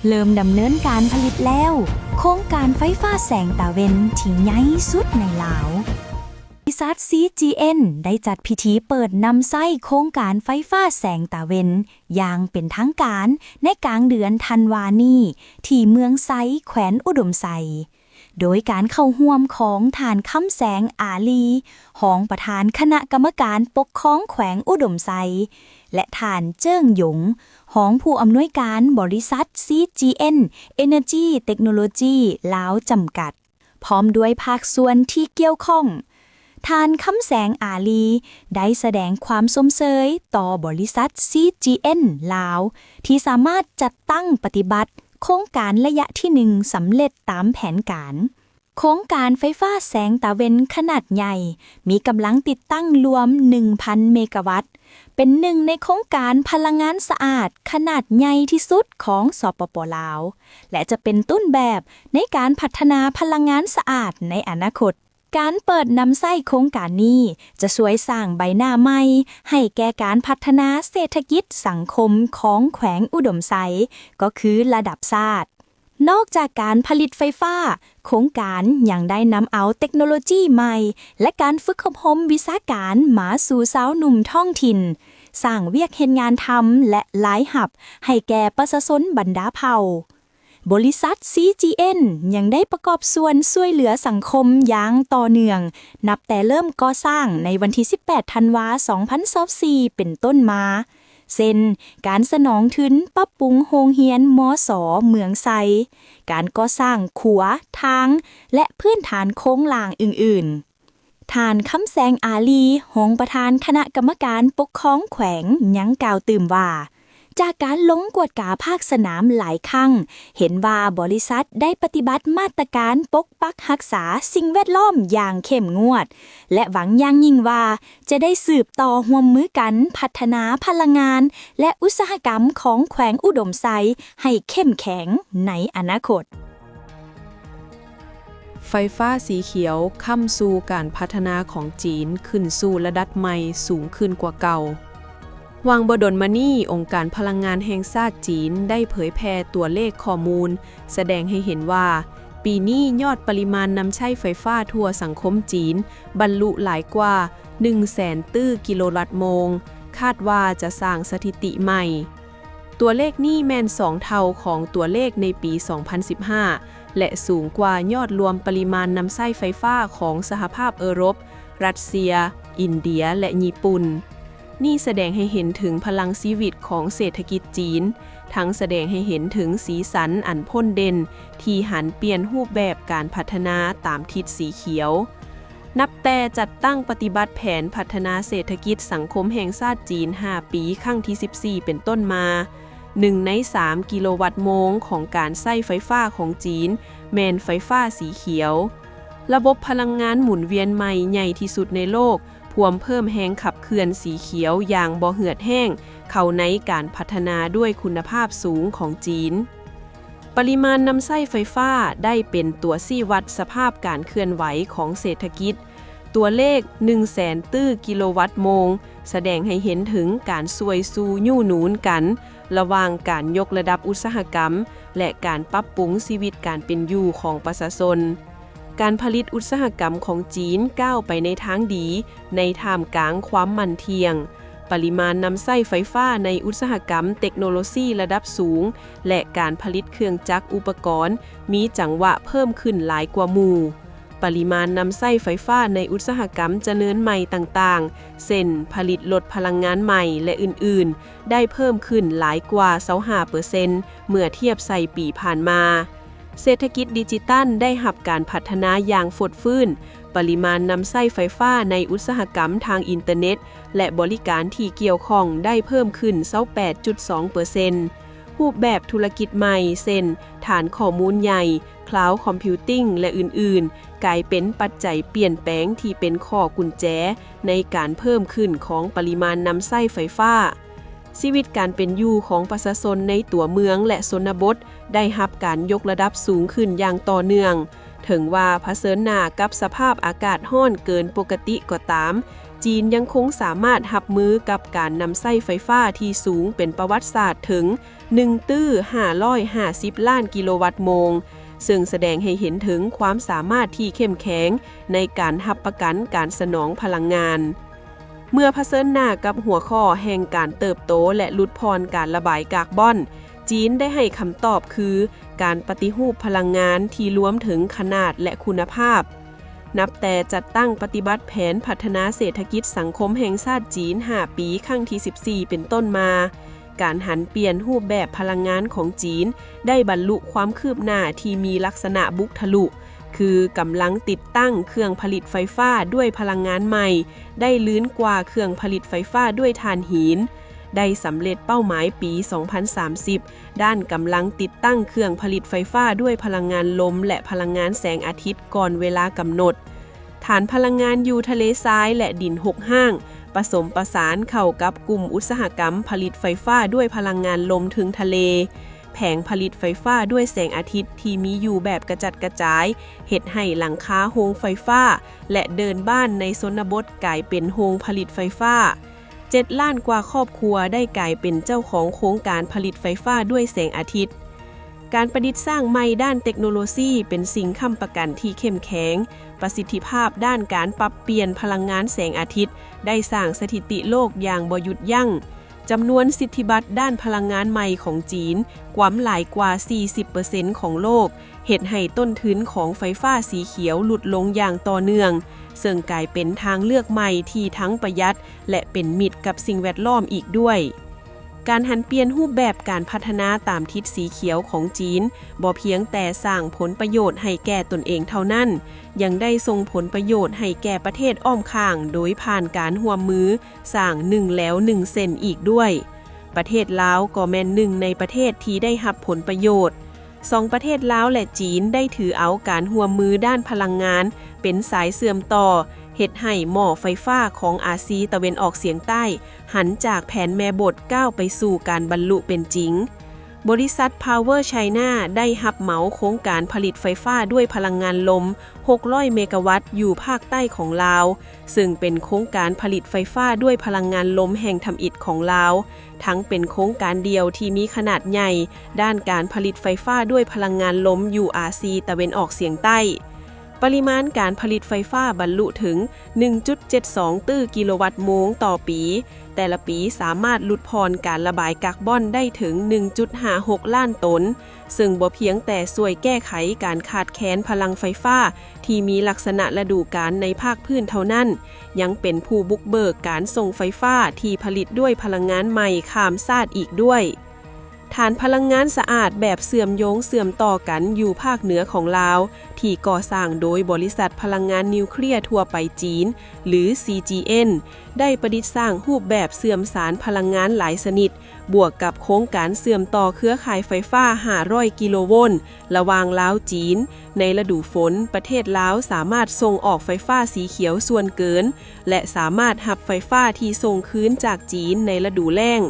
ເລີ່ມດຳເນີນການຜະລິດແລ້ວ ໂຄງການໄຟຟ້າແສງຕາເວັນທີ່ໃຫຍ່ສຸດໃນລາວ. ບໍລິສັດ ຊີຈີເອັນ ໄດ້ຈັດພິທີເປີດນຳໃຊ້ໂຄງການໄຟຟ້າແສງຕາເວັນຢ່າງເປັນທາງການໃນກາງເດືອນທັນວານີ້ ທີ່ເມືອງໄຊ ແຂວນອຸດົມໄຊ. ໂດຍການເຂົ້າຮ່ວມຂອງທ່ານ ຄຳແສງ ອາລີ ຮອງປະທານຄະນະກຳມະການປົກຄອງແຂວງອຸດົມໄຊ ແລະ ທ່ານ ເຈິ້ງຢົງ ຮອງຜູ້ອຳນວຍການບໍລິສັດ ຊີຈີເອັນ ເອເນີຈີ ເຕັກໂນໂລຈີ ລາວ ຈຳກັດ ພ້ອມດ້ວຍພາກສ່ວນທີ່ກ່ຽວຂ້ອງ. ທ່ານ ຄຳແສງ ອາລີ ໄດ້ສະແດງຄວາມຊົມເຊີຍຕໍ່ບໍລິສັດ ຊີຈີເອັນ ລາວ ທີ່ສາມາດຈັດຕັ້ງປະຕິບັດໂຄງການໄລຍະທີໜຶ່ງສຳເລັດຕາມແຜນການ. ໂຄງການໄຟຟ້າແສງຕາເວັນຂະໜາດໃຫຍ່ ມີກຳລັງຕິດຕັ້ງລວມໜຶ່ງພັນເມກາວັດ ເປັນໜຶ່ງໃນໂຄງການພະລັງງານສະອາດຂະໜາດໃຫຍ່ທີ່ສຸດຂອງ ສປປ ລາວ ແລະ ຈະເປັນຕົ້ນແບບໃນການພັດທະນາພະລັງງານສະອາດໃນອະນາຄົດ. ການເປີດນຳໃຊ້ໂຄງການນີ້ຈະຊ່ວຍສ້າງໃບໜ້າໃໝ່ໃຫ້ແກ່ການພັດທະນາເສດຖະກິດສັງຄົມຂອງແຂວງອຸດົມໄຊ ກໍຄືລະດັບຊາດ. ນອກຈາກການຜະລິດໄຟຟ້າ, ໂຄງການຍັງໄດ້ນຳເອົາເຕັກໂນໂລຈີໃໝ່ ແລະ ການຝຶກອົບຮົມວິຊາການມາສູ່ຊາວໜຸ່ມທ້ອງຖິ່ນ, ສ້າງວຽກເຮັດງານທຳ ແລະ ລາຍຮັບໃຫ້ແກ່ປະຊາຊົນບັນດາເຜົ່າ. ບໍລິສັດ ຊີຈີເອັນ ຍັງໄດ້ປະກອບສ່ວນຊ່ວຍເຫຼືອສັງຄົມຢ່າງຕໍ່ເນື່ອງ, ນັບແຕ່ເລີ່ມກໍ່ສ້າງໃນວັນທີສິບແປດ ທັນວາ ສອງພັນຊາວສີ່ ເປັນຕົ້ນມາ. ເຊັ່ນ ການສະໜອງທຶນປັບປຸງໂຮງຮຽນ ມສ ເມືອງໄຊ, ການກໍ່ສ້າງຂົວ, ທາງ ແລະ ພື້ນຖານໂຄງລ່າງອື່ນໆ. ທ່ານ ຄຳແສງ ອາລີ ຮອງປະທານຄະນະກຳມະການປົກຄອງແຂວງ ຍັງກ່າວຕື່ມວ່າ, ຈາກການລົງກວດກາພາກສະໜາມຫຼາຍຄັ້ງ, ເຫັນວ່າບໍລິສັດໄດ້ປະຕິບັດມາດຕະການປົກປັກຮັກສາສິ່ງແວດລ້ອມຢ່າງເຂັ້ມງວດ ແລະ ຫວັງຢ່າງຍິ່ງວ່າຈະໄດ້ສືບຕໍ່ຮ່ວມມືກັນພັດທະນາພະລັງງານ ແລະ ອຸດສາຫະກຳຂອງແຂວງອຸດົມໄຊໃຫ້ເຂັ້ມແຂງໃນອະນາຄົດ. ໄຟຟ້າສີຂຽວຄ້ຳຊູການພັດທະນາຂອງຈີນຂຶ້ນສູ່ລະດັບໃໝ່ສູງຂຶ້ນກວ່າເກົ່າ. ຫວ່າງບໍ່ດົນມານີ້, ອົງການພະລັງງານແຫ່ງຊາດຈີນໄດ້ເຜີຍແຜ່ຕົວເລກຂໍ້ມູນ ສະແດງໃຫ້ເຫັນວ່າ ປີນີ້ຍອດປະລິມານນຳໃຊ້ໄຟຟ້າທົ່ວສັງຄົມຈີນບັນລຸຫຼາຍກວ່າໜຶ່ງແສນຕື້ກິໂລວັດໂມງ, ຄາດວ່າຈະສ້າງສະຖິຕິໃໝ່. ຕົວເລກນີ້ແມ່ນສອງເທົ່າຂອງຕົວເລກໃນປີສອງພັນສິບຫ້າ ແລະ ສູງກວ່າຍອດລວມປະລິມານນຳໃຊ້ໄຟຟ້າຂອງສະຫະພາບເອີຣົບ, ຣັດເຊຍ, ອິນເດຍ ແລະ ຍີ່ປຸ່ນ. ນີ້ສະແດງໃຫ້ເຫັນເຖິງພະລັງຊີວິດຂອງເສດຖະກິດຈີນ, ທັງສະແດງໃຫ້ເຫັນເຖິງສີສັນອັນພົ້ນເດັ່ນທີ່ຫັນປ່ຽນຮູບແບບການພັດທະນາຕາມທິດສີຂຽວ. ນັບແຕ່ຈັດຕັ້ງປະຕິບັດແຜນພັດທະນາເສດຖະກິດສັງຄົມແຫ່ງຊາດຈີນຫ້າປີ ຄັ້ງທີສິບສີ່ ເປັນຕົ້ນມາ, ໜຶ່ງໃນສາມກິໂລວັດໂມງຂອງການໃຊ້ໄຟຟ້າຂອງຈີນແມ່ນໄຟຟ້າສີຂຽວ. ລະບົບພະລັງງານໝູນວຽນໃໝ່ໃຫຍ່ທີ່ສຸດໃນໂລກ ພວມເພີ່ມແຮງຂັບເຄື່ອນສີຂຽວຢ່າງບໍ່ເຫືອດແຫ້ງເຂົ້າໃນການພັດທະນາດ້ວຍຄຸນນະພາບສູງຂອງຈີນ. ປະລິມານນຳໃຊ້ໄຟຟ້າໄດ້ເປັນຕົວຊີ້ວັດສະພາບການເຄື່ອນໄຫວຂອງເສດຖະກິດ. ຕົວເລກໜຶ່ງແສນຕື້ກິໂລວັດໂມງ ສະແດງໃຫ້ເຫັນເຖິງການຊ່ວຍຊູຍູ້ໜູນກັນລະຫວ່າງການຍົກລະດັບອຸດສາຫະກຳ ແລະ ການປັບປຸງຊີວິດການເປັນຢູ່ຂອງປະຊາຊົນ. ການຜະລິດອຸດສາຫະກຳຂອງຈີນກ້າວໄປໃນທາງດີໃນທ່າມກາງຄວາມໝັ້ນທ່ຽງ. ປະລິມານນຳໃຊ້ໄຟຟ້າໃນອຸດສາຫະກຳເຕັກໂນໂລຊີລະດັບສູງ ແລະ ການຜະລິດເຄື່ອງຈັກອຸປະກອນມີຈັງຫວະເພີ່ມຂຶ້ນຫຼາຍກວ່າໝູ່. ປະລິມານນຳໃຊ້ໄຟຟ້າໃນອຸດສາຫະກຳຈະເນີນໃໝ່ຕ່າງໆ ເຊັ່ນ ຜະລິດລົດພະລັງງານໃໝ່ ແລະ ອື່ນໆ ໄດ້ເພີ່ມຂຶ້ນຫຼາຍກວ່າຊາວຫ້າເປີເຊັນ ເມື່ອທຽບໃສ່ປີຜ່ານມາ. ເສດຖະກິດດິຈິຕອນໄດ້ຮັບການພັດທະນາຢ່າງຟົດຟື້ນ, ປະລິມານນຳໃຊ້ໄຟຟ້າໃນອຸດສາຫະກຳທາງອິນເຕີເນັດ ແລະ ບໍລິການທີ່ກ່ຽວຂ້ອງໄດ້ເພີ່ມຂຶ້ນຊາວແປດຈຸດສອງເປີເຊັນ. ຮູບແບບທຸລະກິດໃໝ່ ເຊັ່ນ ຖານຂໍ້ມູນໃຫຍ່, ຄລາວຄອມພິວຕິງ ແລະ ອື່ນໆ ກາຍເປັນປັດໄຈປ່ຽນແປງທີ່ເປັນຂໍ້ກຸນແຈໃນການເພີ່ມຂຶ້ນຂອງປະລິມານນຳໃຊ້ໄຟຟ້າ. ຊີວິດການເປັນຢູ່ຂອງປະຊາຊົນໃນຕົວເມືອງ ແລະ ຊົນນະບົດໄດ້ຮັບການຍົກລະດັບສູງຂຶ້ນຢ່າງຕໍ່ເນື່ອງ, ເຖິງວ່າຜະເຊີນໜ້າກັບສະພາບອາກາດຮ້ອນເກີນປົກກະຕິກໍຕາມ, ຈີນຍັງຄົງສາມາດຮັບມືກັບການນຳໃຊ້ໄຟຟ້າທີ່ສູງເປັນປະຫວັດສາດເຖິງໜຶ່ງຕື້ຫ້າຮ້ອຍຫ້າສິບລ້ານກິໂລວັດໂມງ, ເຊິ່ງສະແດງໃຫ້ເຫັນເຖິງຄວາມສາມາດທີ່ເຂັ້ມແຂງໃນການຮັບປະກັນການສະໜອງພະລັງງານ. ເມື່ອຜະເຊີນໜ້າກັບຫົວຂໍ້ແຫ່ງການເຕີບໂຕ ແລະ ຫຼຸດຜ່ອນການລະບາຍກາກບອນ, ຈີນໄດ້ໃຫ້ຄຳຕອບຄື ການປະຕິຮູບພະລັງງານທີ່ລວມເຖິງຂະໜາດ ແລະ ຄຸນນະພາບ. ນັບແຕ່ຈັດຕັ້ງປະຕິບັດແຜນພັດທະນາເສດຖະກິດສັງຄົມແຫ່ງຊາດຈີນຫ້າປີ ຄັ້ງທີສິບສີ່ ເປັນຕົ້ນມາ, ການຫັນປ່ຽນຮູບແບບພະລັງງານຂອງຈີນໄດ້ບັນລຸຄວາມຄືບໜ້າທີ່ມີລັກສະນະບຸກທະລຸ, ຄືກຳລັງຕິດຕັ້ງເຄື່ອງຜະລິດໄຟຟ້າດ້ວຍພະລັງງານໃໝ່ໄດ້ລື່ນກວ່າເຄື່ອງຜະລິດໄຟຟ້າດ້ວຍຖ່ານຫີນ, ໄດ້ສຳເລັດເປົ້າໝາຍປີສອງພັນສາມສິບ ດ້ານກຳລັງຕິດຕັ້ງເຄື່ອງຜະລິດໄຟຟ້າດ້ວຍພະລັງງານລົມ ແລະ ພະລັງງານແສງອາທິດກ່ອນເວລາກຳນົດ. ຖານພະລັງງານຢູ່ທະເລຊາຍ ແລະ ດິນຮົກຮ້າງ ປະສົມປະສານເຂົ້າກັບກຸ່ມອຸດສາຫະກຳຜະລິດໄຟຟ້າດ້ວຍພະລັງງານລົມເທິງທະເລ, ແຜງຜະລິດໄຟຟ້າດ້ວຍແສງອາທິດທີ່ມີຢູ່ແບບກະຈັດກະຈາຍ ເຮັດໃຫ້ຫຼັງຄາໂຮງໄຟຟ້າ ແລະ ເດີ່ນບ້ານໃນຊົນນະບົດກາຍເປັນໂຮງຜະລິດໄຟຟ້າ. ເຈັດລ້ານກວ່າຄອບຄົວໄດ້ກາຍເປັນເຈົ້າຂອງໂຄງການຜະລິດໄຟຟ້າດ້ວຍແສງອາທິດ. ການປະດິດສ້າງໃໝ່ດ້ານເຕັກໂນໂລຊີເປັນສິ່ງຄ້ຳປະກັນທີ່ເຂັ້ມແຂງ. ປະສິດທິພາບດ້ານການປັບປ່ຽນພະລັງງານແສງອາທິດໄດ້ສ້າງສະຖິຕິໂລກຢ່າງບໍ່ຢຸດຢັ້ງ. ຈຳນວນສິດທິບັດດ້ານພະລັງງານໃໝ່ຂອງຈີນກວມຫຼາຍກວ່າສີ່ສິບເປີເຊັນຂອງໂລກ, ເຮັດໃຫ້ຕົ້ນທຶນຂອງໄຟຟ້າສີຂຽວຫຼຸດລົງຢ່າງຕໍ່ເນື່ອງ, ເຊິ່ງກາຍເປັນທາງເລືອກໃໝ່ທີ່ທັງປະຢັດ ແລະ ເປັນມິດກັບສິ່ງແວດລ້ອມອີກດ້ວຍ. ການຫັນປ່ຽນຮູບແບບການພັດທະນາຕາມທິດສີຂຽວຂອງຈີນ ບໍ່ພຽງແຕ່ສ້າງຜົນປະໂຫຍດໃຫ້ແກ່ຕົນເອງເທົ່ານັ້ນ, ຍັງໄດ້ສົ່ງຜົນປະໂຫຍດໃຫ້ແກ່ປະເທດອ້ອມຂ້າງ ໂດຍຜ່ານການຮ່ວມມືສ້າງໜຶ່ງແລວໜຶ່ງເສັ້ນອີກດ້ວຍ. ປະເທດລາວກໍແມ່ນໜຶ່ງໃນປະເທດທີ່ໄດ້ຮັບຜົນປະໂຫຍດ. ສອງປະເທດລາວ ແລະ ຈີນ ໄດ້ຖືເອົາການຮ່ວມມືດ້ານພະລັງງານເປັນສາຍເຊື່ອມຕໍ່, ເຮັດໃຫ້ໝໍ້ໄຟຟ້າຂອງອາຊີຕາເວັນອອກສຽງໃຕ້ ຫັນຈາກແຜນແມ່ບົດກ້າວໄປສູ່ການບັນລຸເປັນຈິງ. ບໍລິສັດ Power China ໄດ້ຮັບເໝົາໂຄງການຜະລິດໄຟຟ້າດ້ວຍພະລັງງານລົມ ຫົກຮ້ອຍເມກາວັດ ຢູ່ພາກໃຕ້ຂອງລາວ, ເຊິ່ງເປັນໂຄງການຜະລິດໄຟຟ້າດ້ວຍພະລັງງານລົມແຫ່ງທຳອິດຂອງລາວ, ທັງເປັນໂຄງການດຽວທີ່ມີຂະໜາດໃຫຍ່ດ້ານການຜະລິດໄຟຟ້າດ້ວຍພະລັງງານລົມຢູ່ອາຊີຕາເວັນອອກສຽງໃຕ້. ປະລິມານການຜະລິດໄຟຟ້າບັນລຸເຖິງໜຶ່ງຈຸດເຈັດສອງຕື້ກິໂລວັດໂມງຕໍ່ປີ, ແຕ່ລະປີສາມາດຫຼຸດຜ່ອນການລະບາຍກາກບອນໄດ້ເຖິງໜຶ່ງຈຸດຫ້າຫົກລ້ານໂຕນ, ເຊິ່ງບໍ່ພຽງແຕ່ຊ່ວຍແກ້ໄຂການຂາດແຄນພະລັງໄຟຟ້າທີ່ມີລັກສະນະລະດູການໃນພາກພື້ນເທົ່ານັ້ນ, ຍັງເປັນຜູ້ບຸກເບີກການສົ່ງໄຟຟ້າທີ່ຜະລິດດ້ວຍພະລັງງານໃໝ່ຂ້າມຊາດອີກດ້ວຍ. ຖານພະລັງງານສະອາດແບບເຊື່ອມໂຍງເຊື່ອມຕໍ່ກັນຢູ່ພາກເໜືອຂອງລາວ ທີ່ກໍ່ສ້າງໂດຍບໍລິສັດພະລັງງານນິວເຄລຍທົ່ວໄປຈີນ ຫຼື ຊີຈີເອັນ ໄດ້ປະດິດສ້າງຮູບແບບເຊື່ອມສານພະລັງງານຫຼາຍຊະນິດ, ບວກກັບໂຄງການເຊື່ອມຕໍ່ເຄືອຂ່າຍໄຟຟ້າຫ້າຮ້ອຍກິໂລໂວນລະຫວ່າງລາວ-ຈີນ, ໃນລະດູຝົນ, ປະເທດລາວສາມາດສົ່ງອອກໄຟຟ້າສີຂຽວສ່ວນເກີນ ແລະ ສາມາດຮັບໄຟຟ້າທີ່ສົ່ງຄືນຈາກຈີນໃນລະດູແລ້ງ.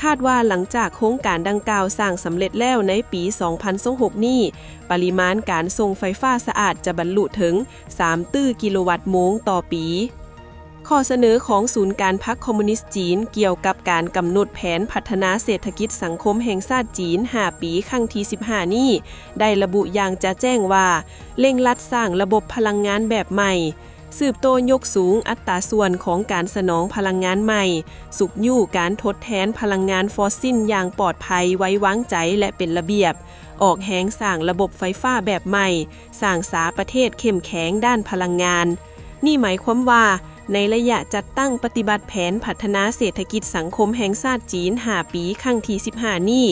ຄາດວ່າຫຼັງຈາກໂຄງການດັ່ງກ່າວສ້າງສຳເລັດແລ້ວໃນປີສອງພັນຊາວຫົກນີ້, ປະລິມານການສົ່ງໄຟຟ້າສະອາດຈະບັນລຸເຖິງສາມຕື້ກິໂລວັດໂມງຕໍ່ປີ. ຂໍ້ສະເໜີຂອງສູນກາງພັກຄອມມູນິດຈີນກ່ຽວກັບການກຳນົດແຜນພັດທະນາເສດຖະກິດສັງຄົມແຫ່ງຊາດຈີນຫ້າປີ ຄັ້ງທີສິບຫ້ານີ້ ໄດ້ລະບຸຢ່າງຈະແຈ້ງວ່າ ເລັ່ງລັດສ້າງລະບົບພະລັງງານແບບໃໝ່, ສືບໂຕຍົກສູງອັດຕາສ່ວນຂອງການສະໜອງພະລັງງານໃໝ່, ຊຸກຍູ້ການທົດແທນພະລັງງານຟອສຊິນຢ່າງປອດໄພ, ໄວ້ວາງໃຈ ແລະ ເປັນລະບຽບ, ອອກແຮງສ້າງລະບົບໄຟຟ້າແບບໃໝ່, ສ້າງສາປະເທດເຂັ້ມແຂງດ້ານພະລັງງານ. ນີ້ໝາຍຄວາມວ່າ ໃນໄລຍະຈັດຕັ້ງປະຕິບັດແຜນພັດທະນາເສດຖະກິດສັງຄົມແຫ່ງຊາດຈີນຫ້າປີ ຄັ້ງທີສິບຫ້ານີ້,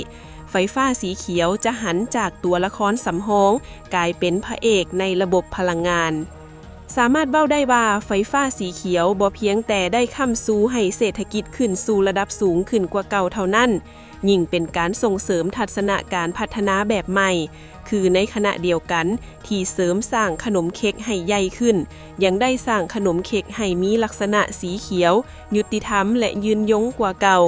ໄຟຟ້າສີຂຽວຈະຫັນຈາກຕົວລະຄອນສຳຮອງກາຍເປັນພະເອກໃນລະບົບພະລັງງານ. ສາມາດເວົ້າໄດ້ວ່າ ໄຟຟ້າສີຂຽວບໍ່ພຽງແຕ່ໄດ້ຄ້ຳຊູໃຫ້ເສດຖະກິດຂຶ້ນສູ່ລະດັບສູງຂຶ້ນກວ່າເກົ່າເທົ່ານັ້ນ, ຍິ່ງເປັນການສົ່ງເສີມທັດສະນະການພັດທະນາແບບໃໝ່, ຄືໃນຂະນະດຽວກັນທີ່ເສີມສ້າງຂະໜົມເຄັກໃຫ້ໃຫຍ່ຂຶ້ນ, ຍັງໄດ້ສ້າງຂະໜົມເຄັກໃຫ້ມີລັກສະນະສີຂຽວ, ຍຸດຕິທຳ ແລະ ຍືນຍົງກວ່າເກົ່າ.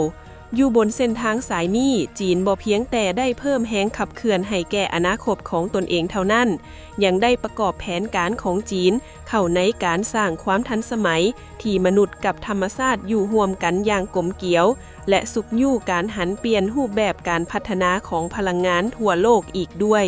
ຢູ່ບົນເສັ້ນທາງສາຍນີ້, ຈີນບໍ່ພຽງແຕ່ໄດ້ເພີ່ມແຮງຂັບເຄື່ອນໃຫ້ແກ່ອະນາຄົດຂອງຕົນເອງເທົ່ານັ້ນ, ຍັງໄດ້ປະກອບແຜນການຂອງຈີນເຂົ້າໃນການສ້າງຄວາມທັນສະໄໝທີ່ມະນຸດກັບທຳມະຊາດຢູ່ຮ່ວມກັນຢ່າງກົມກຽວ ແລະ ຊຸກຍູ້ການຫັນປ່ຽນຮູບແບບການພັດທະນາຂອງພະລັງງານທົ່ວໂລກອີກດ້ວຍ.